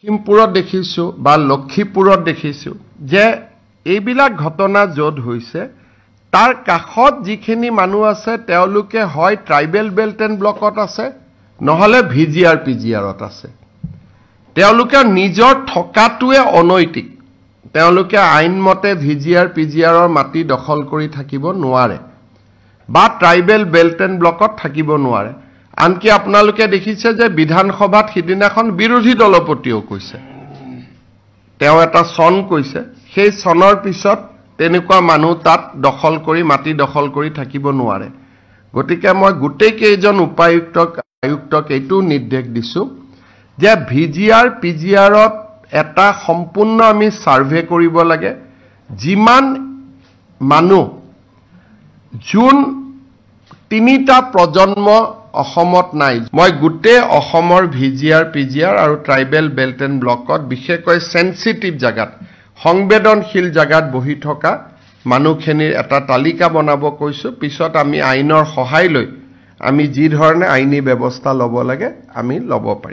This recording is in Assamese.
লখিমপুৰত দেখিছোঁ বা লক্ষীপুৰত দেখিছোঁ যে এইবিলাক ঘটনা য'ত হৈছে, তাৰ কাষত যিখিনি মানুহ আছে, তেওঁলোকে হয় ট্ৰাইবেল বেল্ট এণ্ড ব্লকত আছে, নহ'লে ভিজিআৰ পিজিআৰত আছে। তেওঁলোকে নিজৰ থকাটোৱে অনৈতিক। তেওঁলোকে আইনমতে ভিজিআৰ পিজিআৰৰ মাটি দখল কৰি থাকিব নোৱাৰে বা ট্ৰাইবেল বেল্ট এণ্ড ব্লকত থাকিব নোৱাৰে। আনকি আপোনালোকে দেখিছে যে বিধানসভাত সিদিনাখন বিৰোধী দলপতিয়েও কৈছে, তেওঁ এটা চন কৈছে, সেই চনৰ পিছত তেনেকুৱা মানুহ তাত দখল কৰি, মাটি দখল কৰি থাকিব নোৱাৰে। গতিকে মই গোটেইকেইজন উপায়ুক্তক, আয়ুক্তক এইটোও নিৰ্দেশ দিছোঁ যে ভিজিআৰ পিজিআৰত এটা সম্পূৰ্ণ আমি ছাৰ্ভে কৰিব লাগে। যিমান মানুহ, যোন তিনিটা প্ৰজন্ম অসমত নাই, মই গোটেই অসমৰ ভিজিআৰ পিজিআৰ আৰু ট্ৰাইবেল বেল্ট এণ্ড ব্লকত, বিশেষকৈ চেঞ্চিটিভ জেগাত, সংবেদনশীল জেগাত বহি থকা মানুহখিনিৰ এটা তালিকা বনাব কৈছোঁ। পিছত আমি আইনৰ সহায় লৈ আমি যি ধৰণে আইনী ব্যৱস্থা ল'ব লাগে, আমি ল'ব পাৰিম।